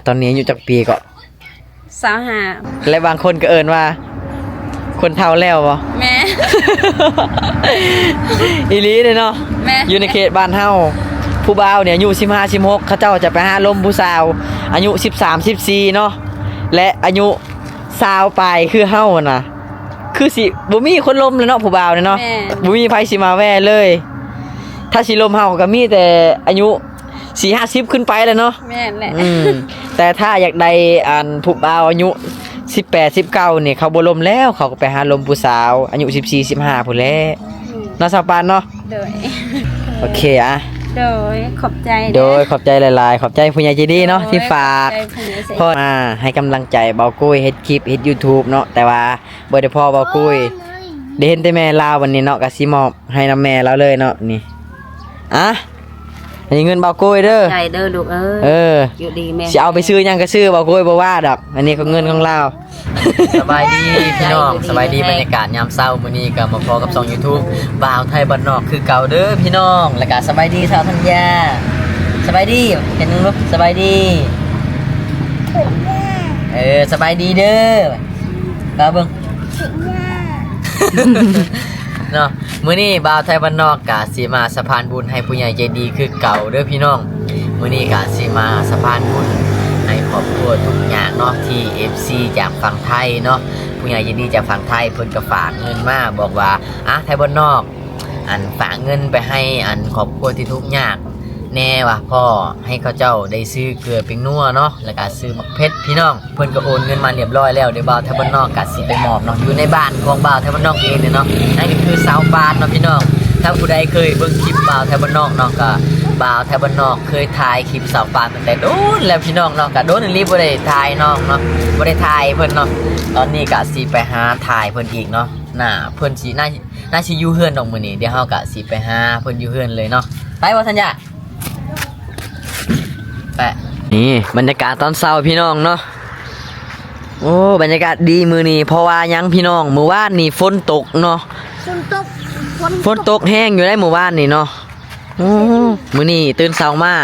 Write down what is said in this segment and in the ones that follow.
ຕອນນີ້ອາຍຸຈັກປີເກາະ? ຊາວຫ້າ. ແລະ ບາງຄົນກໍເອີ້ນວ່າ ຄົນເຖົ້າແລ້ວບໍ່? ແມ່ນ. ອີ່ຫຼີເດ້ເນາະ. ແມ່ນ. ຢູ່ໃນເຂດບ້ານເຮົາ ຜູ້ບ່າວນີ້ອາຍຸສິບຫ້າ ສິບຫົກ ເຂົາເຈົ້າຈະໄປຫາລົມຜູ້ສາວອາຍຸສິບສາມ ສິບສີ່ເນາະ ແລະ ອາຍຸຊາວປາຍຄືເຮົາຫັ້ນນະ ຄືຊິບໍ່ມີຄົນລົມແລ້ວເນາະ ຜູ້ບ່າວນີ້ເນາະ. ແມ່ນ. ບໍ່ມີໃຜຊິມາແວ່ເລີຍ. ຖ້າຊິລົມເຮົາກໍມີແຕ່ອາຍຸສີ່ຫ້າສິບຂຶ້ນໄປແຫຼະເນາະ. ແມ່ນແຫຼະ. ອືມ ແຕ່ຖ້າຢາກໄດ້ອັນຜູ້ບ່າວອາຍຸສິບແປດ ສິບເກົ້ານີ້ ເຂົາບໍ່ລົມແລ້ວ ເຂົາກໍໄປຫາລົມຜູ້ສາວອາຍຸສິບສີ່ ສິບຫ້າພຸ້ນແຫຼະ. ອືມ ເນາະ ສາວປານເນາະ. ໂດຍ. ໂອເຄ ອະ ໂດຍ ຂອບໃຈເດີ. ໂດຍ ຂອບໃຈຫຼາຍໆ ຂອບໃຈຜູ້ໃຫຍ່ໃຈດີເນາະ ໂດຍ ທີ່ຝາກ ຂອບໃຈຜູ້ໃຫຍ່ໃຈດີ ເພາະມາໃຫ້ກຳລັງໃຈບ່າວກຸ້ຍເຮັດຄລິບ ເຮັດ YouTube ເນາະ ແຕ່ວ່າບໍ່ໄດ້ພໍບ່າວກຸ້ຍ ໄດ້ເຫັນແຕ່ແມ່ລາວ ບັດນີ້ເນາະ ກໍຊິມອບ ໃຫ້ນຳແມ່ລາວເລີຍເນາະ ນີ້ ອະ ອັນນີ້ເງິນບ່າວກຸ້ຍເດີ. ໃຈເດີລູກເອີຍ. ເອີ ຢູ່ດີແມ່ ຊິເອົາໄປຊື້ຫຍັງກໍຊື້ ບ່າວກຸ້ຍບໍ່ວ່າດອກ. ອັນນີ້ກໍເງິນຂອງລາວ. ສະບາຍດີພີ່ນ້ອງ ສະບາຍດີ ສະບາຍດີ ບັນຍາກາດຍາມເຊົ້າມື້ນີ້ກໍມາພໍ້ກັບຊ່ອງ YouTube ບ່າວໄທບ້ານນອກຄືເກົ່າເດີພີ່ນ້ອງ ແລ້ວກໍສະບາຍດີສາວທັນຍາ ສະບາຍດີ ເຫັນໜຶ່ງລູກ ສະບາຍດີ ເອີ ສະບາຍດີເດີ ລາວເບິ່ງ ເນາະ. ມື້ນີ້ບ່າວໄທບ້ານນອກກະຊິມາສະພານບຸນໃຫ້ຜູ້ໃຫຍ່ໃຈດີຄືເກົ່າເດີພີ່ນ້ອງ. ມື້ນີ້ກະຊິມາສະພານບຸນໃຫ້ຄອບຄົວທຸກຍາກເນາະ ທີ່ເອັຟຊີຈາກຝັ່ງໄທເນາະ ຜູ້ໃຫຍ່ໃຈດີຈາກຝັ່ງໄທ ເພິ່ນກະຝາກເງິນມາບອກວ່າ ອະ ໄທບ້ານນອກ ອັນ ຝາກເງິນໄປໃຫ້ ອັນ ຄອບຄົວທີ່ທຸກຍາກແດ່ວ່າ ເພາະໃຫ້ເຂົາເຈົ້າໄດ້ຊື້ເກືອແປ້ງນົວເນາະ ແລ້ວກະຊື້ໝາກເຜັດພີ່ນ້ອງ. ເພິ່ນກໍໂອນເງິນມາລຽບຮ້ອຍແລ້ວ ດຽວບ່າວໄທບ້ານນອກກະຊິໄປມອບເນາະ ຢູ່ໃນບ້ານຂອງບ່າວໄທບ້ານນອກເອງເນາະ. ນັ້ນກໍຄືສາວປານເນາະພີ່ນ້ອງ. ຖ້າຜູ້ໃດເຄີຍເບິ່ງຄລິບບ່າວໄທບ້ານນອກເນາະ ກໍບ່າວໄທບ້ານນອກເຄີຍຖ່າຍຄລິບສາວປານຕັ້ງແຕ່ດົນແລ້ວພີ່ນ້ອງເນາະ ກໍດົນອີ່ຫຼີບໍ່ໄດ້ຖ່າຍນ້ອງເນາະ ບໍ່ໄດ້ຖ່າຍເພິ່ນເນາະ. ຕອນນີ້ກໍຊິໄປຫາຖ່າຍເພິ່ນອີກເນາະ ໜ້າເພິ່ນຊິ ໜ້າ ໜ້າຊິຢູ່ເຮືອນດອກມື້ນີ້ ດຽວເຮົາກໍຊິໄປຫາເພິ່ນຢູ່ເຮືອນເລີຍເນາະ ໄປບໍ່ທັນຍາ. ແປະ ນີ້ບັນຍາກາດຕອນເຊົ້າພີ່ນ້ອງເນາະ. ໂອ້ ບັນຍາກາດດີມື້ນີ້ ເພາະວ່າຫຍັງພີ່ນ້ອງ ມື້ວານນີ້ຝົນຕົກເນາະ ຝົນຕົກ ຝົນ ຝົນຕົກແຮງຢູ່ໃດ໋ມື້ວານນີ້ເນາະ. ໂອ້ ມື້ນີ້ຕື່ນເຊົ້າມາ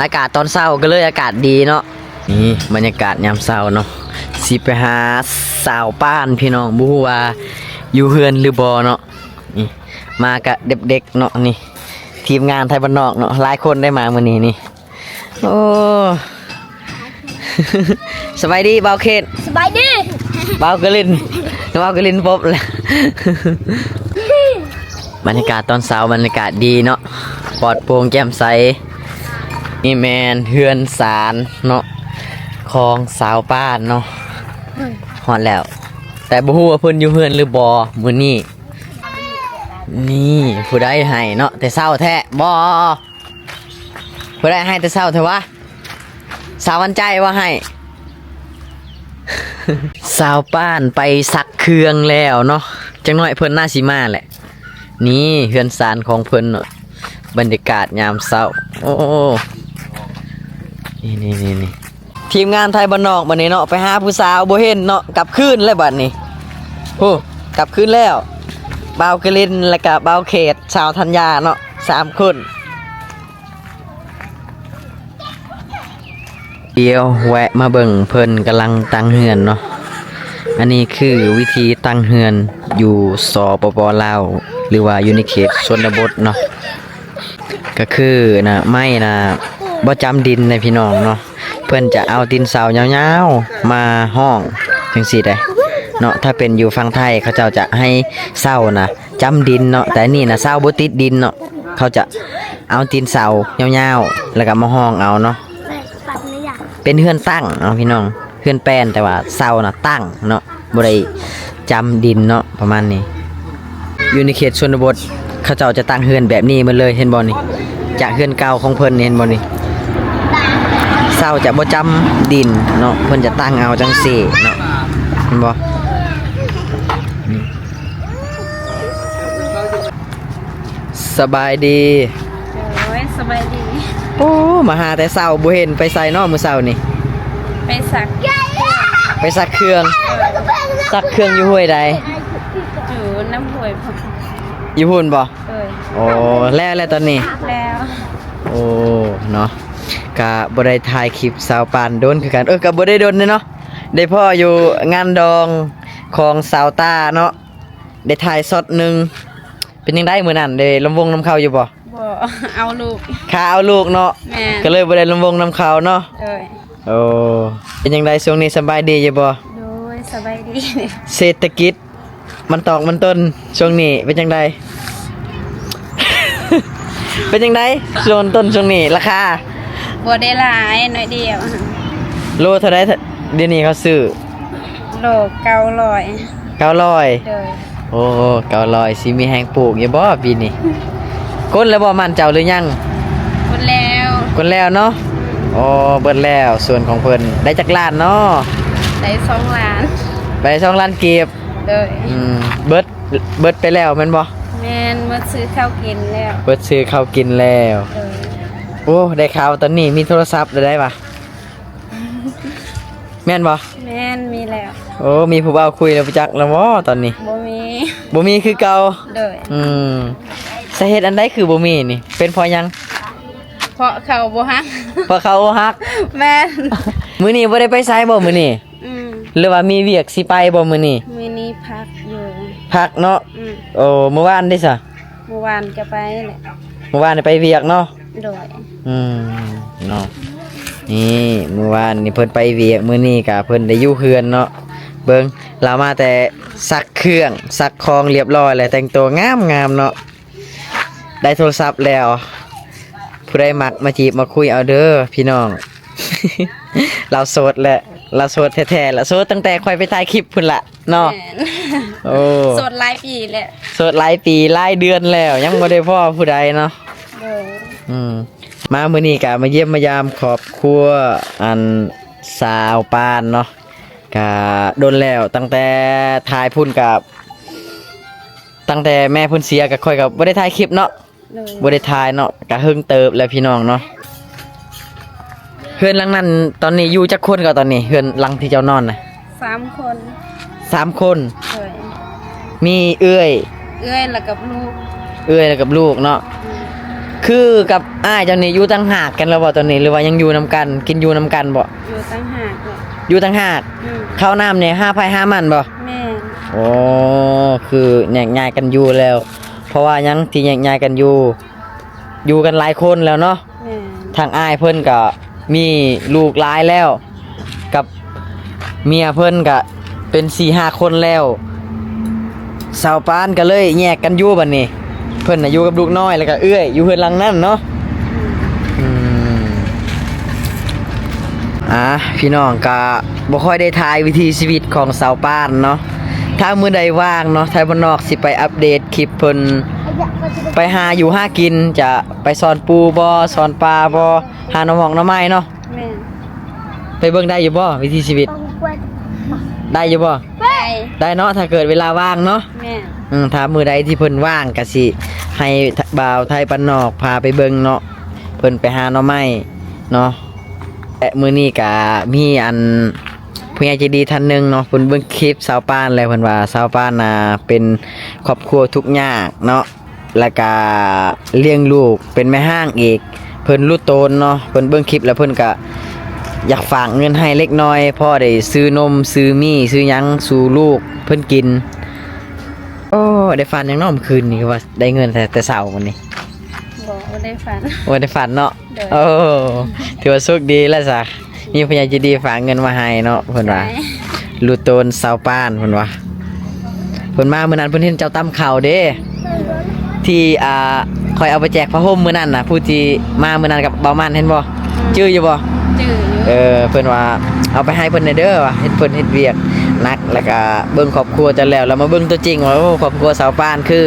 ອາກາດຕອນເຊົ້າກໍເລີຍອາກາດດີເນາະ. ນີ້ບັນຍາກາດຍາມເຊົ້າເນາະ ຊິໄປຫາສາວປານພີ່ນ້ອງ ບໍ່ຮູ້ວ່າຢູ່ເຮືອນຫຼືບໍ່ເນາະ. ນີ້ມາກະເດັກໆເນາະ ນີ້ທີມງານໄທບ້ານນອກເນາະ ຫຼາຍຄົນໄດ້ມາມື້ນີ້ນີ້. ໂອ້ ສະບາຍດີບ່າວເຂດ. ສະບາຍດີ ບ່າວກະລິນ ບ່າວກະລິນພົບແລ້ວ. ບັນຍາກາດຕອນເຊົ້າ ບັນຍາກາດດີເນາະ ປອດໂປ່ງແຈ່ມໃສ. ນີ້ແມ່ນເຮືອນຊານເນາະ ຂອງສາວປານເນາະ. ຮອດແລ້ວ ແຕ່ບໍ່ຮູ້ວ່າເພິ່ນຢູ່ເຮືອນຫຼືບໍ່ມື້ນີ້. ນີ້ຜູ້ໃດໃຫ້ເນາະ ແຕ່ເຊົ້າແທ້ບໍ່? ຜູ້ໃດໃຫ້ແຕ່ເຊົ້າແທ້ວະ? ສາວວັນໃຈວ່າໃຫ້. ສາວປານໄປຊັກເຄື່ອງແລ້ວເນາະ ຈັກໜ້ອຍເພິ່ນໜ້າຊິມາແຫຼະ. ນີ້ເຮືອນຊານຂອງເພິ່ນເນາະ ບັນຍາກາດຍາມເຊົ້າ. ໂອ້ ນີ້ໆໆ ທີມງານໄທບ້ານນອກບັດນີ້ເນາະ ໄປຫາຜູ້ສາວບໍ່ເຫັນເນາະ ກັບຄືນແລ້ວບັດນີ້. ໂອ້ ກັບຄືນແລ້ວ ບ່າວກະລິນ ແລ້ວກະບ່າວເຂດ ສາວທັນຍາເນາະ ສາມຄົນ. ດຽວແວະມາເບິ່ງເພິ່ນກຳລັງຕັ້ງເຮືອນເນາະ. ອັນນີ້ຄືວິທີຕັ້ງເຮືອນຢູ່ ສປປ ລາວ ຫຼືວ່າຢູ່ໃນເຂດຊົນນະບົດເນາະ. ກໍຄືນະ ໄມ້ນະບໍ່ຈ້ຳດິນໃດ໋ພີ່ນ້ອງເນາະ ເພິ່ນຈະເອົາຕີນເສົາຍາວໆມາຫ້ອງຈັ່ງຊີ້ໄດ໋ເນາະ. ຖ້າເປັນຢູ່ຝັ່ງໄທເຂົາເຈົ້າຈະໃຫ້ເສົານະຈ້ຳດິນເນາະ ແຕ່ອັນນີ້ນະເສົາບໍ່ຕິດດິນເນາະ ເຂົາຈະເອົາຕີນເສົາຍາວໆ ແລ້ວກໍມາຫ້ອງເອົາເນາະ. ເປັນເຮືອນຕັ້ງເນາະພີ່ນ້ອງ ເຮືອນແປ້ນ ແຕ່ວ່າເສົານະຕັ້ງເນາະ ບໍ່ໄດ້ຈ້ຳດິນເນາະ ປະມານນີ້. ຢູ່ໃນເຂດຊົນນະບົດ ເຂົາເຈົ້າຈະຕັ້ງເຮືອນແບບນີ້ໝົດເລີຍ ເຫັນບໍ່ນີ້? ຈາກເຮືອນເກົ່າຂອງເພິ່ນນີ້ ເຫັນບໍ່ນີ້? ເສົາຈະບໍ່ຈ້ຳດິນເນາະ ເພິ່ນຈະຕັ້ງເອົາຈັ່ງຊີ້ເນາະ ເຫັນບໍ່? ສະບາຍດີ ໂອ້ຍ ສະບາຍດີ. ໂອ້ ມາຫາແຕ່ເຊົ້າ ບໍ່ເຫັນໄປໃສເນາະມື້ເຊົ້ານີ້? ໄປຊັກ ໄປຊັກເຄື່ອງ. ຊັກເຄື່ອງຢູ່ຫ້ວຍໃດ? ຢູ່ນ້ຳຫ້ວຍພຸ້ນ. ຢູ່ພຸ້ນບໍ່? ໂດຍ. ໂອ້ ແລ້ວ ແລ້ວຕອນນີ້? ແລ້ວ. ໂອ້ ເນາະ. ກະບໍ່ໄດ້ຖ່າຍຄລິບສາວປານດົນຄືກັນ. ເອີ ກະບໍ່ໄດ້ດົນເດ້ເນາະ ໄດ້ພໍ້ຢູ່ງານດອງຂອງສາວຕາເນາະ ໄດ້ຖ່າຍຊັອດໜຶ່ງ. ເປັນຈັ່ງໃດມື້ນັ້ນ ໄດ້ລຳວົງນຳເຂົາຢູ່ບໍ່? ບໍ່ ເອົາລູກ ຄາເອົາລູກເນາະ. ແມ່ນ ກະເລີຍບໍ່ໄດ້ລຳວົງນຳເຂົາເນາະ. ໂດຍ. ໂອ້ ເປັນຈັ່ງໃດຊ່ວງນີ້ ສະບາຍດີຢູ່ບໍ່? ໂດຍ ສະບາຍດີ. ເສດຖະກິດ ມັນຕອກມັນຕົ້ນຊ່ວງນີ້ເປັນຈັ່ງໃດ? ເປັນຈັ່ງໃດຊ່ວງຕົ້ນຊ່ວງນີ້ລາຄາ? ບໍ່ໄດ້ຫຼາຍ ໜ້ອຍດຽວ. ໂລເທົ່າໃດ ດຽວນີ້ເຂົາຊື້? ໂລເກົ້າຮ້ອຍ. ເກົ້າຮ້ອຍ? ໂດຍ. ໂອ້ ເກົ້າຮ້ອຍ ຊິມີແຮງປູກຢູ່ບໍ່ປີນີ້? ກົນແລ້ວບໍ່ມັນເຈົ້າຫຼືຍັງ? ກົນແລ້ວ. ກົນແລ້ວເນາະ. ໂອ້ ເບິດແລ້ວສວນຂອງເພິ່ນ. ໄດ້ຈັກລ້ານເນາະ? ໄດ້ສອງລ້ານ. ໄດ້ສອງລ້ານກີບ. ໂດຍ. ອືມ ເບິດ ເບິດໄປແລ້ວແມ່ນບໍ່? ແມ່ນ ໝົດຊື້ເຂົ້າກິນແລ້ວ. ເບິດຊື້ເຂົ້າກິນແລ້ວ. ໂດຍ. ໂອ້ ໄດ້ຂ່າວຕອນນີ້ມີໂທລະສັບແລ້ວໄດ໋ຫວາ? ແມ່ນບໍ່? ແມ່ນ ມີແລ້ວ. ໂອ້ ມີຜູ້ບ່າວຄຸຍແລ້ວ ບໍ່ຈັກແລ້ວບໍ່ຕອນນີ້? ບໍ່ມີ. ບໍ່ມີຄືເກົ່າ? ໂດຍ. ອືມ ສາເຫດອັນໃດຄືບໍ່ມີນີ້? ເປັນເພາະຫຍັງ? ເພາະເຂົາບໍ່ຮັກ. ເພາະເຂົາບໍ່ຮັກ? ແມ່ນ. ມື້ນີ້ບໍ່ໄດ້ໄປໃສບໍ່ມື້ນີ້? ອືມ ຫຼືວ່າມີວຽກຊິໄປບໍ່ມື້ນີ້? ມື້ນີ້ພັກຢູ່. ພັກເນາະ. ອືມ ໂອ້ ມື້ວານເດຊະ? ມື້ວານກະໄປແຫຼະ. ມື້ວານໄປວຽກເນາະ. ໂດຍ. ອືມ ເນາະ ນີ້ມື້ວານນີ້ເພິ່ນໄປວຽກ ມື້ນີ້ກະເພິ່ນໄດ້ຢູ່ເຮືອນເນາະ. ເບິ່ງ ລາວມາແຕ່ຊັກເຄື່ອງຊັກຂອງລຽບຮ້ອຍແລ້ວ ແຕ່ງຕົວງາມໆເນາະ. ໄດ້ໂທລະສັບແລ້ວ ຜູ້ໃດມັກມາຈີບມາຄຸຍເອົາເດີພີ່ນ້ອງ. ລາວໂສດແຫຼະ ລາວໂສດແທ້ໆ ລາວໂສດຕັ້ງແຕ່ຂ້ອຍໄປຖ່າຍຄລິບພຸ້ນລະເນາະ. ແມ່ນ. ໂອ້ ໂສດຫຼາຍປີແລ້ວ. ໂສດຫຼາຍປີຫຼາຍເດືອນແລ້ວ ຍັງບໍ່ໄດ້ພໍ້ຜູ້ໃດເນາະ. ໂດຍ. ອືມ ມາມື້ນີ້ກະມາຢ້ຽມມາຢາມຄອບຄົວອັນສາວປານເນາະ ກະດົນແລ້ວ ຕັ້ງແຕ່ຖ່າຍພຸ້ນກະ ຕັ້ງແຕ່ແມ່ເພິ່ນເສຍກະຂ້ອຍກະບໍ່ໄດ້ຖ່າຍຄລິບເນາະ. ໂດຍ. ບໍ່ໄດ້ຖ່າຍເນາະ ກະເຮິງເຕີບແລ້ວພີ່ນ້ອງເນາະ. ເຮືອນຫຼັງນັ້ນຕອນນີ້ຢູ່ຈັກຄົນກໍ ຕອນນີ້ເຮືອນຫຼັງທີ່ເຈົ້ານອນນະ? ສາມຄົນ. ສາມຄົນ. ໂດຍ. ມີເອື້ອຍ ເອື້ອຍແລ້ວກັບລູກ. ເອື້ອຍແລ້ວກັບລູກເນາະ. ອືມ ຄືກັບອ້າຍເຈົ້ານີ້ຢູ່ຕ່າງຫາກກັນແລ້ວບໍ່ຕອນນີ້ ຫຼືວ່າຍັງຢູ່ນຳກັນ ກິນຢູ່ນຳກັນບໍ່? ຢູ່ຕ່າງຫາກແຫຼະ. ຢູ່ຕ່າງຫາກ. ອືມ ເຂົ້ານ້ຳນີ້ຫາໃຜຫາມັນບໍ່? ແມ່ນ. ໂອ້ ຄືແຍກຍ້າຍກັນຢູ່ແລ້ວ. ເພາະວ່າຫຍັງທີ່ແຍກຍ້າຍກັນຢູ່ ຢູ່ກັນຫຼາຍຄົນແລ້ວເນາະ. ແມ່ນ. ທາງອ້າຍເພິ່ນກະມີລູກຫຼາຍແລ້ວ ກັບເມຍເພິ່ນກະເປັນສີ່ຫ້າຄົນແລ້ວ ສາວປານກະເລີຍແຍກກັນຢູ່ບັດນີ້. ເພິ່ນນະຢູ່ກັບລູກນ້ອຍ ແລ້ວກະເອື້ອຍຢູ່ເຮືອນຫຼັງນັ້ນເນາະ. ອືມ ອ່າ ພີ່ນ້ອງກະບໍ່ຄ່ອຍໄດ້ຖ່າຍວິຖີຊີວິດຂອງສາວປານເນາະ. ຖ້າມື້ໃດວ່າງເນາະ ໄທບ້ານນອກຊິໄປອັບເດດຄລິບເພິ່ນ ໄປຫາຢູ່ຫາກິນ ຈະໄປຊ່ອນປູບໍ່ ຊ່ອນປາບໍ່ ຫາໜໍ່ໝອກໜໍ່ໄມ້ເນາະ. ແມ່ນ. ໄປເບິ່ງໄດ້ຢູ່ບໍ່ ວິຖີຊີວິດ? ໄດ້ຢູ່ບໍ່? ໄດ້. ໄດ້ເນາະ ຖ້າເກີດເວລາວ່າງເນາະ. ແມ່ນ. ອືມ ຖ້າມື້ໃດທີ່ເພິ່ນວ່າງກະຊິໃຫ້ບ່າວໄທບ້ານນອກພາໄປເບິ່ງເນາະ ເພິ່ນໄປຫາໜໍ່ໄມ້ເນາະ. ແລະ ມື້ນີ້ກະມີອັນ ຜູ້ໃຫຍ່ໃຈດີທ່ານໜຶ່ງເນາະ ເພິ່ນເບິ່ງຄລິບສາວປານແລ້ວ ເພິ່ນວ່າສາວປານນະເປັນຄອບຄົວທຸກຍາກເນາະ ແລ້ວກະລ້ຽງລູກເປັນແມ່ຮ້າງອີກ ເພິ່ນຮູ້ຕົນເນາະ. ເພິ່ນເບິ່ງຄລິບແລ້ວເພິ່ນກະຢາກຝາກເງິນໃຫ້ເລັກນ້ອຍ ພໍໄດ້ຊື້ນົມ ຊື້ໝີ່ ຊື້ຫຍັງສູ່ລູກເພິ່ນກິນ. ໂອ້ ໄດ້ຝັນຫຍັງເນາະ ມື້ຄືນນີ້ ຄືວ່າໄດ້ເງິນແຕ່ ແຕ່ເຊົ້າມື້ນີ້? ບໍ່ ບໍ່ໄດ້ຝັນ. ບໍ່ໄດ້ຝັນເນາະ. ໂດຍ. ໂອ້ ຖືວ່າໂຊກດີແລ້ວຊະ ມີຜູ້ໃຫຍ່ໃຈດີຝາກເງິນມາໃຫ້ເນາະ. ເພິ່ນວ່າ ໂດຍ ລູກໂຕນສາວປານ ເພິ່ນວ່າ ເພິ່ນມາມື້ນັ້ນເພິ່ນເຫັນເຈົ້າຕຳເຂົ້າເດ້ ທີ່ ອ່າ ຂ້ອຍເອົາໄປແຈກຜ້າຫົ່ມມື້ນັ້ນນະ ຜູ້ທີ່ມາມື້ນັ້ນກັບບ່າວມັນ ເຫັນບໍ່? ອືມ ຈື່ຢູ່ບໍ່? ຈື່ຢູ່. ເອີ ເພິ່ນວ່າເອົາໄປໃຫ້ເພິ່ນແດ່ເດີ ວ່າເຮັດ ເພິ່ນເຮັດວຽກໜັກ ແລ້ວກະເບິ່ງຄອບຄົວເຈົ້າແລ້ວ ແລ້ວມາເບິ່ງຕົວຈິງວ່າ ໂອ້ ຄອບຄົວສາວປານຄື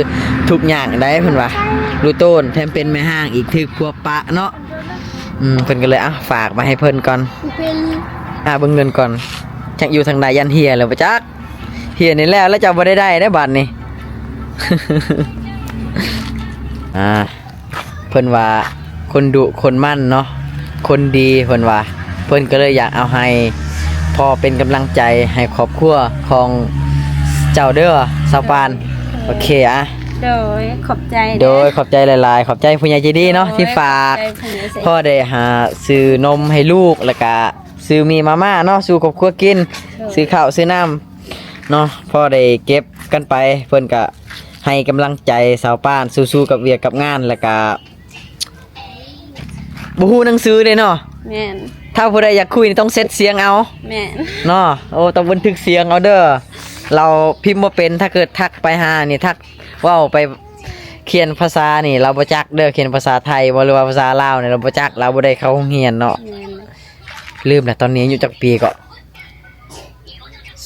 ທຸກຍາກໃດ ເພິ່ນວ່າ ລູກໂຕນ ແຖມເປັນແມ່ຮ້າງອີກ ຖືກຜົວປະເນາະ. ອືມ ເພິ່ນກະເລີຍ ອ່ະ ຝາກມາໃຫ້ເພິ່ນກ່ອນ ອ່າ ເບິ່ງເງິນກ່ອນ ຈັກຢູ່ທາງໃດ ຢ້ານເຫຍແລ້ວບໍ່ຈັກ ເຫຍນີ້ແລ້ວ ແລ້ວເຈົ້າບໍ່ໄດ້ໄດ້ເດ້ບາດນີ້. ອ່າ ເພິ່ນວ່າຄົນດຸຄົນໝັ່ນເນາະ ຄົນດີ ເພິ່ນວ່າ ເພິ່ນກະເລີຍຢາກເອົາໃຫ້ ພໍເປັນກຳລັງໃຈໃຫ້ຄອບຄົວຂອງເຈົ້າເດີ ສາວປານ. ໂອເຄ ອ່ະ ໂດຍ ຂອບໃຈເດີ້ ໂດຍ ຂອບໃຈຫຼາຍໆ ຂອບໃຈຜູ້ໃຫຍ່ໃຈດີເນາະ ໂດຍ ທີ່ຝາກ ຂອບໃຈຜູ້ໃຫຍ່ໃຈດີ ພໍໄດ້ຫາຊື້ນົມໃຫ້ລູກ ແລ້ວກະຊື້ໝີ່ມາມ່າເນາະ ສູ່ຄອບຄົວກິນ ໂດຍ ຊື້ເຂົ້າຊື້ນ້ຳເນາະ ພໍໄດ້ເກັບກັນໄປ ເພິ່ນກະໃຫ້ກຳລັງໃຈສາວປານສູ້ໆກັບວຽກກັບງານ ແລ້ວກະ ບໍ່ຮູ້ໜັງສືເດ້ເນາະ ແມ່ນ ຖ້າຜູ້ໃດຢາກຄຸຍນີ້ຕ້ອງເຊັດສຽງເອົາ ແມ່ນ ເນາະ ໂອ້ ຕ້ອງບັນທຶກສຽງເອົາເດີ້ ລາວພິມບໍ່ເປັນ ຖ້າເກີດທັກໄປຫານີ້ ທັກເວົ້າໄປຂຽນພາສານີ້ ລາວບໍ່ຈັກເດີ້ ຂຽນພາສາໄທບໍ່ ຫຼືວ່າພາສາລາວນີ້ ລາວບໍ່ຈັກ ລາວບໍ່ໄດ້ເຂົ້າໂຮງຮຽນເນາະ ແມ່ນ ລືມລະ ຕອນນີ້ອາຍຸຈັກປີເກາະ?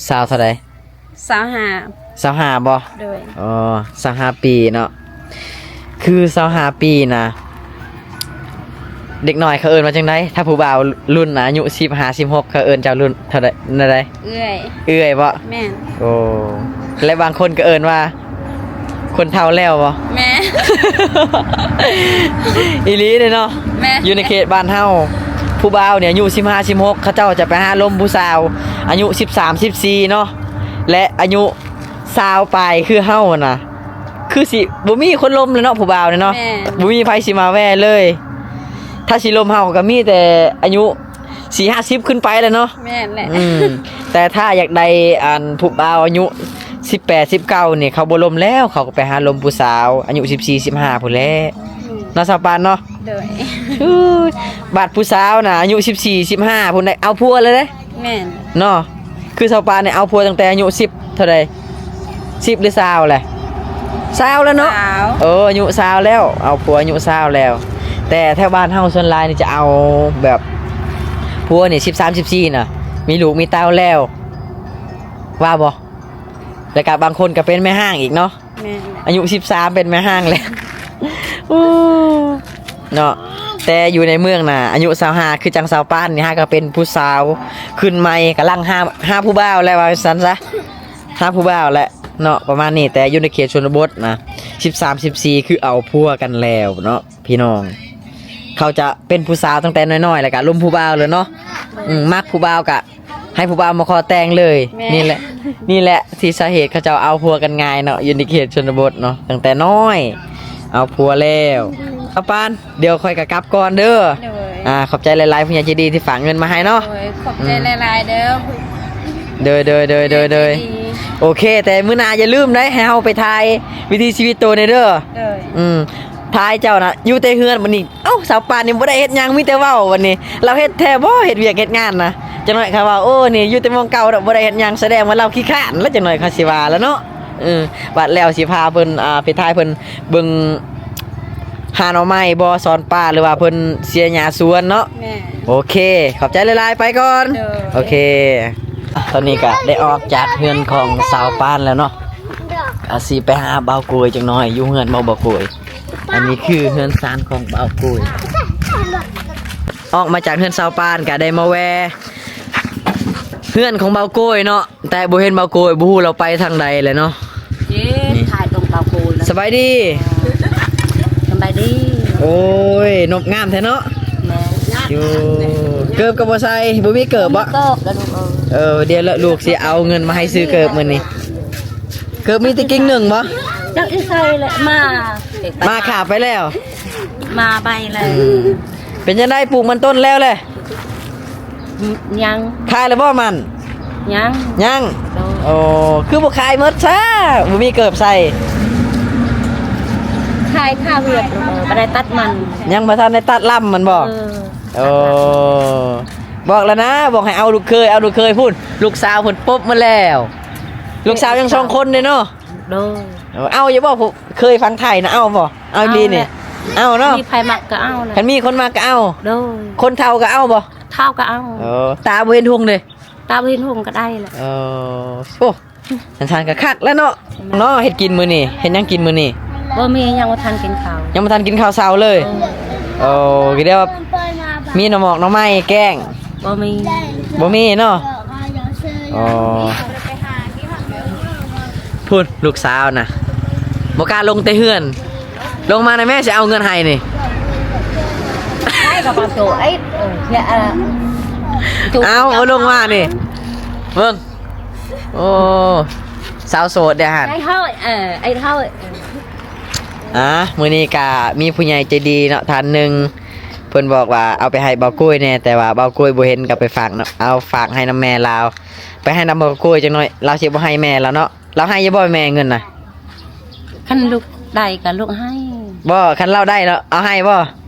ຊາວເທົ່າໃດ? ຊາວຫ້າ ຊາວຫ້າບໍ່? ໂດຍ ອໍ ຊາວຫ້າປີເນາະ ຄືຊາວຫ້າປີນະ ເດັກນ້ອຍເຂົາເອີ້ນວ່າຈັ່ງໃດ? ຖ້າຜູ້ບ່າວລຸ້ນອາຍຸສິບຫ້າ ສິບຫົກ ເຂົາເອີ້ນເຈົ້າລຸ້ນເທົ່າໃດ ແນວໃດ? ເອື້ອຍ ເອື້ອຍບໍ່? ແມ່ນ ໂອ້ ແລະ ບາງຄົນກໍເອີ້ນວ່າ ຄົນເຖົ້າແລ້ວບໍ່? ແມ່ນ ອີ່ຫຼີເດ້ເນາະ ແມ່ນ ຢູ່ໃນເຂດບ້ານເຮົາ ຜູ້ບ່າວນີ້ອາຍຸສິບຫ້າ ສິບຫົກ ເຂົາເຈົ້າຈະໄປຫາລົມຜູ້ສາວອາຍຸສິບສາມ ສິບສີ່ເນາະ ແລະ ອາຍຸຊາວປາຍຄືເຮົາຫັ້ນນະ ຄືຊິບໍ່ມີຄົນລົມແລ້ວເນາະ ຜູ້ບ່າວນີ້ເນາະ ແມ່ນ ບໍ່ມີໃຜຊິມາແວ່ເລີຍ ຖ້າຊິລົມເຮົາກໍມີແຕ່ອາຍຸ ສີ່ຫ້າສິບຂຶ້ນໄປແລ້ວເນາະ ແມ່ນແຫຼະ ອືມ ແຕ່ຖ້າຢາກໄດ້ອັນຜູ້ບ່າວອາຍຸສິບແປດ ສິບເກົ້ານີ້ ເຂົາບໍ່ລົມແລ້ວ ເຂົາກໍໄປຫາລົມຜູ້ສາວອາຍຸສິບສີ່ ສິບຫ້າພຸ້ນແຫຼະ ອືມ ເນາະ ສາວປານເນາະ ໂດຍ ເອີຍ ບາດຜູ້ສາວນະອາຍຸສິບສີ່ ສິບຫ້າພຸ້ນໄດ້ເອົາຜົວແລ້ວເດ້ ແມ່ນ ເນາະ ຄືສາວປານນີ້ເອົາຜົວຕັ້ງແຕ່ອາຍຸສິບ ເທົ່າໃດ ສິບ ຫຼື ຊາວແຫຼະ ຊາວແລ້ວເນາະ ຊາວ ເອີ ອາຍຸຊາວແລ້ວ ເອົາຜົວອາຍຸຊາວແລ້ວ ແຕ່ແຖວບ້ານເຮົາສ່ວນຫຼາຍນີ້ຈະເອົາແບບຜົວນີ້ສິບສາມ ສິບສີ່ນະ ມີລູກມີເຕົ້າແລ້ວ ວ່າບໍ່? ແລ້ວກະບາງຄົນກະເປັນແມ່ຮ້າງອີກເນາະ ແມ່ນ ອາຍຸສິບສາມເປັນແມ່ຮ້າງແລ້ວ ໂອ້ ເນາະ ແຕ່ຢູ່ໃນເມືອງນະ ອາຍຸຊາວຫ້າ ຄືຈັ່ງສາວປານນີ້ ຫາກໍເປັນຜູ້ສາວຂຶ້ນໃໝ່ ກຳລັງຫາ ຫາຜູ້ບ່າວແລ້ວວ່າຊັ້ນຊະ ຫາຜູ້ບ່າວແຫຼະເນາະ ປະມານນີ້ ແຕ່ຢູ່ໃນເຂດຊົນນະບົດນະ ສິບສາມ ສິບສີ່ ຄືເອົາຜົວກັນແລ້ວເນາະ ພີ່ນ້ອງ ເຂົາຈະເປັນຜູ້ສາວຕັ້ງແຕ່ນ້ອຍໆ ແລ້ວກະລົມຜູ້ບ່າວເລີຍເນາະ ອືມ ມັກຜູ້ບ່າວກະ ໃຫ້ຜູ້ບ່າວມາຂໍແຕ່ງເລີຍ ແມ່ນ ນີ້ແຫຼະ ນີ້ແຫຼະທີ່ສາເຫດເຂົາເຈົ້າເອົາຜົວກັນງ່າຍເນາະ ຢູ່ໃນເຂດຊົນນະບົດເນາະ ຕັ້ງແຕ່ນ້ອຍເອົາຜົວແລ້ວ ອືມ ສາວປານ ດຽວຂ້ອຍກໍກັບກ່ອນເດີ ໂດຍ ອ່າ ຂອບໃຈຫຼາຍໆ ຜູ້ໃຫຍ່ໃຈດີທີ່ຝາກເງິນມາໃຫ້ເນາະ ໂດຍ ຂອບໃຈ ອືມ ຫຼາຍໆເດີ ໂດຍ ໂດຍ ໂດຍ ໂດຍ ໂດຍ ໂອເຄ ແຕ່ມື້ໜ້າຢ່າລືມເດ້ ໃຫ້ເຮົາໄປຖ່າຍວິຖີຊີວິດໂຕແດ່ເດີ ໂດຍ ອືມ ຖ່າຍເຈົ້ານະ ຢູ່ແຕ່ເຮືອນບັດນີ້ ເອົ້າ ສາວປານນີ້ບໍ່ໄດ້ເຮັດຫຍັງ ມີແຕ່ເວົ້າບັດນີ້ ລາວເຮັດແທ້ບໍ່ ເຮັດວຽກເຮັດງານນະ ຈັກໜ້ອຍເຂົາວ່າ ໂອ້ ນີ້ຢູ່ແຕ່ໝ່ອງເກົ່າດອກ ບໍ່ໄດ້ເຮັດຫຍັງ ສະແດງວ່າລາວຂີ້ຄ້ານ ແລ້ວຈັກໜ້ອຍເຂົາຊິວ່າແລ້ວເນາະ ເອີ ບາດແລ້ວຊິພາເພິ່ນ ອ່າ ໄປຖ່າຍເພິ່ນເບິ່ງຫາໜໍ່ໄມ້ບໍ່ ສອນປາ ຫຼືວ່າເພິ່ນເສຍຫຍ້າສວນເນາະ ແມ່ນ ໂອເຄ ຂອບໃຈຫຼາຍໆ ໄປກ່ອນ ໂດຍ ໂອເຄ ຕອນນີ້ກະໄດ້ອອກຈາກເຮືອນຂອງສາວປານແລ້ວເນາະ ອາ ຊິໄປຫາບ່າວໂກຍຈັກໜ້ອຍ ຢູ່ເຮືອນບໍ່ ບ່າວໂກຍ? ອັນນີ້ຄືເຮືອນຊານຂອງບ່າວໂກຍ ອອກມາຈາກເຮືອນສາວປານກະໄດ້ມາແວ່ເຮືອນຂອງບ່າວໂກຍເນາະ ແຕ່ບໍ່ເຫັນບ່າວໂກຍ ບໍ່ຮູ້ລາວໄປທາງໃດແລ້ວເນາະ ເອີ ນີ້ ຖ່າຍຕົງບ່າວໂກຍລະ ສະບາຍດີ ສະບາຍດີ ໂອ້ຍ ນົບງາມແທ້ເນາະ ແມ່ນ ຢູ່ ເກີບກໍບໍ່ໃສ່ ບໍ່ມີເກີບບໍ່? ບໍ່ມີເກີບລະລູກເອີຍ ເອີ ດຽວລະລູກຊິເອົາເງິນມາໃຫ້ຊື້ເກີບມື້ນີ້ ເກີບມີແຕ່ກິ່ງໜຶ່ງບໍ່? ຈັກຊິໃສ່ແຫຼະ ມາ ມາຂາໄປແລ້ວ ມາໄປແລ້ວ ອືມ ເປັນຈັ່ງໃດ ປູກມັນຕົ້ນແລ້ວແຫຼະ? ອືມ ຍັງ ຂາຍແລ້ວບໍ່ມັນ? ຍັງ ຍັງ ໂດຍ ໂອ້ ຄືບໍ່ຂາຍໝົດຊະ ບໍ່ມີເກີບໃສ່? ຂາຍຄາວຽກ ເອີ ບໍ່ໄດ້ຕັດມັນ ຍັງບໍ່ທັນໄດ້ຕັດລຳມັນບໍ່? ເອີ ໂອ້ ບອກແລ້ວນະ ບອກໃຫ້ເອົາລູກເຂີຍ ເອົາລູກເຂີຍພຸ້ນ ລູກສາວພຸ້ນປົບມາແລ້ວ ລູກສາວຍັງສອງຄົນເດ້ເນາະ ໂດຍ ເອີ ເອົາຢູ່ບໍ່ ຜູ້ເຂີຍຝັ່ງໄທນະ ເອົາບໍ່? ເອົາອີ່ຫຼີນີ້ ເອົາແຫຼະ ເອົາເນາະ ມີໃຜມັກກໍເອົາແຫຼະ ຄັນມີຄົນມັກກໍເອົາ ໂດຍ ຄົນເຖົ້າກໍເອົາບໍ່? ເຖົ້າກໍເອົາ ເອີ ຕາບໍ່ເຫັນຮຸ່ງເດ້ ຕາບໍ່ເຫັນຮຸ່ງກໍໄດ້ແຫຼະ ເອີ ໂອ້ ສັນຊານກໍຄັກແລ້ວເນາະ ເນາະ ເຮັດກິນມື້ນີ້ ເຮັດຫຍັງກິນມື້ນີ້? ບໍ່ມີ ຍັງບໍ່ທັນກິນເຂົ້າ ຍັງບໍ່ທັນກິນເຂົ້າເຊົ້າເລີຍ ເອີ ໂອ້ ກໍໄດ້ວ່າມີໜໍ່ໝອກໜໍ່ໄມ້ແກງ ບໍ່ມີ ບໍ່ມີເນາະ ອໍ ພຸ້ນລູກສາວນະ ບໍ່ກ້າລົງແຕ່ເຮືອນ ລົງມານະແມ່ ຊິເອົາເງິນໃຫ້ນີ້ ໃຊ້ກະເປົາໂຕ ເອີ ເອົາ ເອົາລົງມານີ້ ເບິ່ງ ໂອ້ ສາວໂສດເດ້ຫັ້ນ ໃຫ້ເຮົາ ເອີ ໃຫ້ເຮົາ ອ່າ ມື້ນີ້ກະມີຜູ້ໃຫຍ່ໃຈດີເນາະ ທ່ານໜຶ່ງ ເພິ່ນບອກວ່າເອົາໄປໃຫ້ບ່າວກຸ້ຍແດ່ ແຕ່ວ່າບ່າວກຸ້ຍບໍ່ເຫັນ ກໍໄປຝາກນຳ ເອົາ ຝາກໃຫ້ນຳແມ່ລາວ ໄປໃຫ້ນຳບ່າວກຸ້ຍຈັກໜ້ອຍ ລາວຊິບໍ່ໃຫ້ແມ່ລາວເນາະ. ລາວໃຫ້ຢູ່ບໍ່ແມ່ເງິນນະ? ຄັນລູກໄດ້ກໍລູກໃຫ້. ບໍ່ ຄັນລາວໄດ້ເນາະ ເອົາໃຫ້ບໍ່?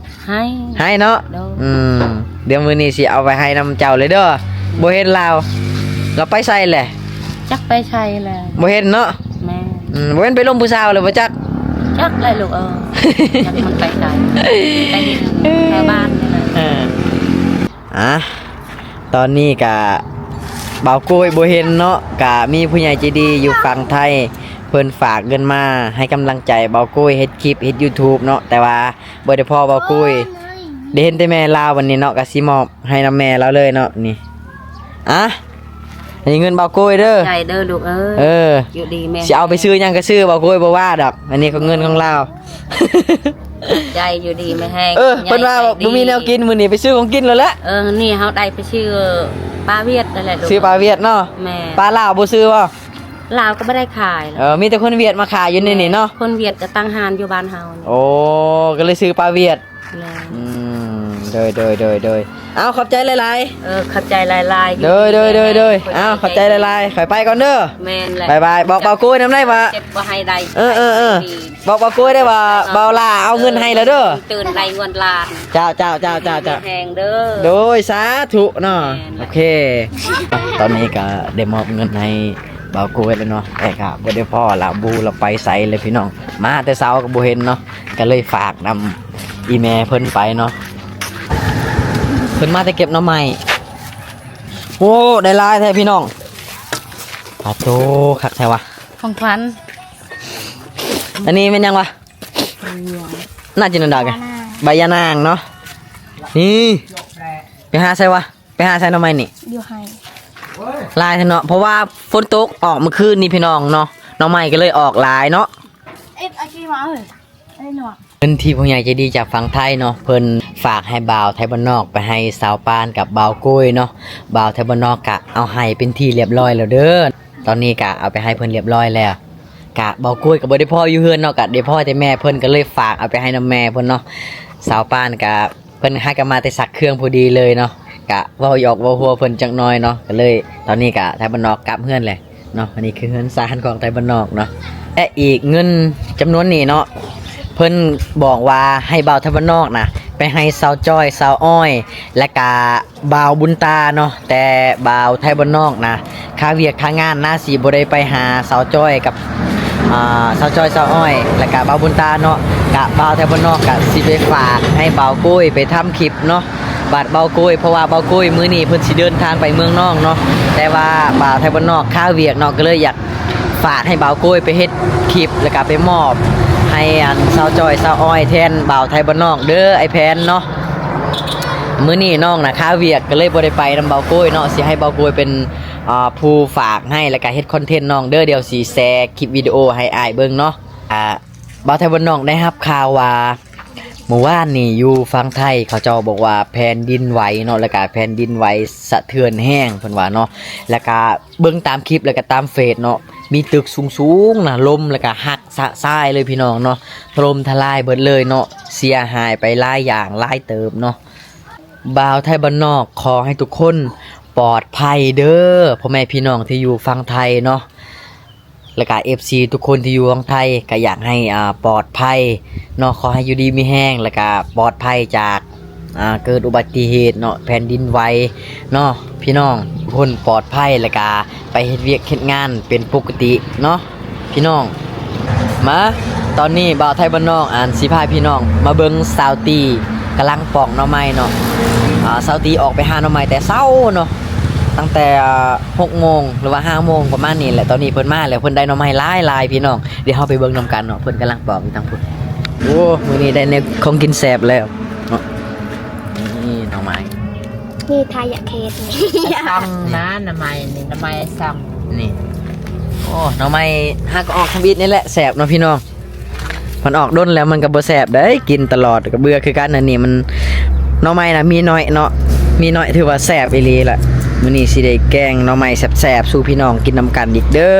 ໃຫ້ ໃຫ້ເນາະ. ໂດຍ ອືມ ດຽວມື້ນີ້ຊິເອົາໄປໃຫ້ນຳເຈົ້າເລີຍເດີ. ບໍ່ເຫັນລາວ ລາວໄປໃສແຫຼະ? ຈັກໄປໃສແຫຼະ ບໍ່ເຫັນເນາະ. ແມ່ນ ອືມ ບໍ່ແມ່ນໄປລົມຜູ້ສາວແລ້ວບໍ່ຈັກ? ຈັກແຫຼະລູກເອີຍ ຈັກມັນໄປໃສ ໄປແຖວບ້ານນີ້ແຫຼະ. ເອີ ອ່າ ຕອນນີ້ກະບ່າວໂກ້ຍບໍ່ເຫັນເນາະ ກະມີຜູ້ໃຫຍ່ໃຈດີຢູ່ຝັ່ງໄທ ເພິ່ນຝາກເງິນມາໃຫ້ກຳລັງໃຈບ່າວໂກ້ຍເຮັດຄລິບ ເຮັດຢູທູບເນາະ ແຕ່ວ່າບໍ່ໄດ້ພໍ້ບ່າວໂກ້ຍ ໄດ້ເຫັນແຕ່ແມ່ລາວ. ບັດນີ້ເນາະ ກະຊິມອບໃຫ້ນຳແມ່ລາວເລີຍເນາະ. ນີ້ ອ່ະ ອັນນີ້ເງິນບ່າວໂກ້ຍເດີ ໃຈເດີລູກເອີຍ. ເອີ ຢູ່ດີແມ່ ຊິເອົາໄປຊື້ຫຍັງກະຊື້ ບ່າວໂກ້ຍບໍ່ວ່າດອກ ອັນນີ້ກໍເງິນຂອງລາວ. ໃຈຢູ່ດີແມ່ແຮງ. ເອີ ເພິ່ນວ່າບໍ່ມີແນວກິນ ມື້ນີ້ໄປຊື້ຂອງກິນແລ້ວແຫຼະ. ເອີ ນີ້ເຮົາໄດ້ໄປຊື້ປາຫວຽດນັ້ນແຫຼະລູກ ຊື້ປາຫວຽດເນາະ. ແມ່ນ ປາລາວບໍ່ຊື້ບໍ່? ລາວກໍບໍ່ໄດ້ຂາຍ. ເອີ ມີແຕ່ຄົນຫວຽດມາຂາຍຢູ່ໃນນີ້ເນາະ. ຄົນຫວຽດກໍຕັ້ງຮ້ານຢູ່ບ້ານເຮົານີ້. ໂອ້ ກໍເລີຍຊື້ປາຫວຽດ. ແມ່ນ ອືມ ໂດຍ ໂດຍ ໂດຍ ໂດຍ ເອົາ ຂອບໃຈຫຼາຍໆ. ເອີ ຂອບໃຈຫຼາຍໆ. ໂດຍ ໂດຍ ໂດຍ ໂດຍ ເອົາ ຂອບໃຈຫຼາຍໆ ຂ້ອຍໄປກ່ອນເດີ. ແມ່ນແຫຼະ ບາຍບາຍ. ບອກບ່າວໂກ້ຍນຳໄດ້ວ່າ ເຈັບບໍ່ໃຫ້ໄດ້. ເອີ ເອີ ເອີ ບອກບ່າວໂກ້ຍໄດ້ວ່າ ເອີ ບ່າວຫຼ້າເອົາເງິນໃຫ້ແລ້ວເດີ ຕື່ນໄດ້ເງິນລ້ານ. ເຈົ້າ ເຈົ້າ ເຈົ້າ ເຈົ້າ ແຮງເດີ. ໂດຍ ສາທຸເນາະ. ແມ່ນ ໂອເຄ ຕອນນີ້ກໍໄດ້ມອບເງິນໃຫ້ບ່າວໂກ້ຍແລ້ວເນາະ ແຕ່ກໍບໍ່ໄດ້ພໍ້ລາວ ບໍ່ຮູ້ລາວໄປໃສເລີຍພີ່ນ້ອງ. ມາແຕ່ເຊົ້າກໍບໍ່ເຫັນເນາະ ກໍເລີຍຝາກນຳອີ່ແມ່ເພິ່ນໄປເນາະ. ເພິ່ນມາແຕ່ເກັບໜໍ່ໄມ້. ໂອ້ ໄດ້ຫຼາຍແທ້ພີ່ນ້ອງ. ປາໂຕ ຄັກແທ້ວະ ຂອງຂວັນ. ອັນນີ້ແມ່ນຫຍັງວະ? ໜ້າຈະໜ້າດາກ ໃບຢານາງເນາະ. ນີ້ ໄປຫາໃສວະ? ໄປຫາໃສໜໍ່ໄມ້ນີ້? ຢູ່ໄຮ່. ຫຼາຍແທ້ເນາະ ເພາະວ່າຝົນຕົກອອກມື້ຄືນນີ້ພີ່ນ້ອງເນາະ ໜໍ່ໄມ້ກໍເລີຍອອກຫຼາຍເນາະ. ເອັດ ອາຊີມາເອີຍ ເງິນທີ່ຜູ້ໃຫຍ່ໃຈດີຈາກຝັ່ງໄທເນາະ ເພິ່ນຝາກໃຫ້ບ່າວໄທບ້ານນອກໄປໃຫ້ສາວປານກັບບ່າວໂກ້ຍເນາະ. ບ່າວໄທບ້ານນອກກະເອົາໃຫ້ເປັນທີ່ລຽບຮ້ອຍແລ້ວເດີ. ຕອນນີ້ກະເອົາໄປໃຫ້ເພິ່ນລຽບຮ້ອຍແລ້ວ. ກະບ່າວໂກ້ຍກໍບໍ່ໄດ້ພໍ້ຢູ່ເຮືອນເນາະ ກະໄດ້ພໍ້ແຕ່ແມ່ເພິ່ນ ກໍເລີຍຝາກເອົາໄປໃຫ້ນຳແມ່ເພິ່ນເນາະ. ສາວປານກະ ເພິ່ນຫາກະມາແຕ່ຊັກເຄື່ອງພໍດີເລີຍເນາະ ກະເວົ້າຫຍອກເວົ້າຫົວເພິ່ນຈັກໜ້ອຍເນາະ. ກໍເລີຍຕອນນີ້ກະໄທບ້ານນອກກັບເຮືອນແຫຼະເນາະ. ອັນນີ້ຄືເຮືອນຊານຂອງໄທບ້ານນອກເນາະ ແລະ ອີກເງິນຈຳນວນນີ້ເນາະ ເພິ່ນບອກວ່າໃຫ້ບ່າວໄທບ້ານນອກນະ ໄປໃຫ້ສາວຈ້ອຍ ສາວອ້ອຍ ແລະ ກະບ່າວບຸນຕາເນາະ. ແຕ່ບ່າວໄທບ້ານນອກນະ ຄາວຽກຄາງານນະ ຊິບໍ່ໄດ້ໄປຫາສາວຈ້ອຍກັບ ອ່າ ສາວຈ້ອຍ ສາວອ້ອຍ ແລະກະບ່າວບຸນຕາເນາະ. ກະບ່າວໄທບ້ານນອກກະຊິໄປຝາກໃຫ້ບ່າວໂກ້ຍໄປທຳຄລິບເນາະ. ບາດບ່າວໂກ້ຍ ເພາະວ່າບ່າວໂກ້ຍມື້ນີ້ເພິ່ນຊິເດີນທາງໄປເມືອງນອງເນາະ ແຕ່ວ່າບ່າວໄທບ້ານນອກຄາວຽກເນາະ ກໍເລີຍຢາກຝາກໃຫ້ບ່າວໂກ້ຍໄປເຮັດຄລິບ ແລະກະໄປມອບໃຫ້ອັນສາວຈ້ອຍ ສາວອ້ອຍ ແທນບ່າວໄທບ້ານນອກເດີ ອ້າຍແພນເນາະ. ມື້ນີ້ນ້ອງນະຄາວຽກ ກໍເລີຍບໍ່ໄດ້ໄປນຳບ່າວໂກ້ຍເນາະ ຊິໃຫ້ບ່າວໂກ້ຍເປັນ ອ່າ ຜູ້ຝາກໃຫ້ ແລະກະເຮັດຄອນເທັນນ້ອງເດີ. ດຽວຊິແຊຄລິບວິດີໂອໃຫ້ອ້າຍເບິ່ງເນາະ. ອ່າ ບ່າວໄທບ້ານນອກໄດ້ຮັບຂ່າວວ່າ ມື້ວານນີ້ຢູ່ຝັ່ງໄທ ເຂົາເຈົ້າບອກວ່າແຜ່ນດິນໄຫວເນາະ ແລ້ວກະແຜ່ນດິນໄຫວສະເທືອນແຮງເພິ່ນວ່າເນາະ. ແລ້ວກະເບິ່ງຕາມຄລິບ ແລ້ວກະຕາມເຟສເນາະ ມີຕຶກສູງໆນະ ລົ້ມ ແລ້ວກະຫັກຊະຊາຍເລີຍພີ່ນ້ອງເນາະ ຖະຫຼົ່ມທະລາຍເບິດເລີຍເນາະ ເສຍຫາຍໄປຫຼາຍຢ່າງຫຼາຍເຕີບເນາະ. ບ່າວໄທບ້ານນອກຂໍໃຫ້ທຸກຄົນປອດໄພເດີ ພໍ່ແມ່ພີ່ນ້ອງທີ່ຢູ່ຝັ່ງໄທເນາະ. ແລ້ວກະເອັຟຊີທຸກຄົນທີ່ຢູ່ຝັ່ງໄທ ກະຢາກໃຫ້ ອ່າ ປອດໄພເນາະ ຂໍໃຫ້ຢູ່ດີມີແຮງ ແລ້ວກະປອດໄພຈາກ ອ່າ ເກີດອຸບັດຕິເຫດເນາະ ແຜ່ນດິນໄຫວເນາະ ພີ່ນ້ອງທຸກຄົນປອດໄພ ແລ້ວກະໄປເຮັດວຽກເຮັດງານເປັນປົກກະຕິເນາະ ພີ່ນ້ອງ. ມາ ຕອນນີ້ບ່າວໄທບ້ານນອກ ອັນ ຊິພາພີ່ນ້ອງມາເບິ່ງສາວຕີກຳລັງປອກໜໍ່ໄມ້ເນາະ. ອ່າ ສາວຕີອອກໄປຫາໜໍ່ໄມ້ແຕ່ເຊົ້າເນາະ ຕັ້ງແຕ່ ອ່າ ຫົກໂມງ ຫຼືວ່າຫ້າໂມງປະມານນີ້ແຫຼະ. ຕອນນີ້ເພິ່ນມາແລ້ວ ເພິ່ນໄດ້ໜໍ່ໄມ້ຫຼາຍໆ ພີ່ນ້ອງ ດຽວເຮົາໄປເບິ່ງນຳກັນເນາະ ເພິ່ນກຳລັງປອກຢູ່ທາງພຸ້ນ. ໂອ້ ມື້ນີ້ໄດ້ແນວຂອງກິນແຊບແລ້ວເນາະ. ນີ້ໜໍ່ໄມ້ ນີ້ທາຍາເຂດນີ້ ຊ່ອງນະ ໜໍ່ໄມ້ນີ້ ໜໍ່ໄມ້ຊ່ອງນີ້. ໂອ້ ໜໍ່ໄມ້ຫາກໍອອກທຳອິດນີ້ແຫຼະ ແຊບເນາະ ພີ່ນ້ອງ. ມັນອອກດົນແລ້ວມັນກໍບໍ່ແຊບເດ້ ກິນຕະຫຼອດກໍເບື່ອຄືກັນ. ອັນນີ້ມັນ ໜໍ່ໄມ້ນະມີໜ້ອຍເນາະ ມີໜ້ອຍຖືວ່າແຊບອີ່ຫຼີລະ. ມື້ນີ້ຊິໄດ້ແກງໜໍ່ໄມ້ແຊບໆສູ່ພີ່ນ້ອງກິນນຳກັນອີກເດີ.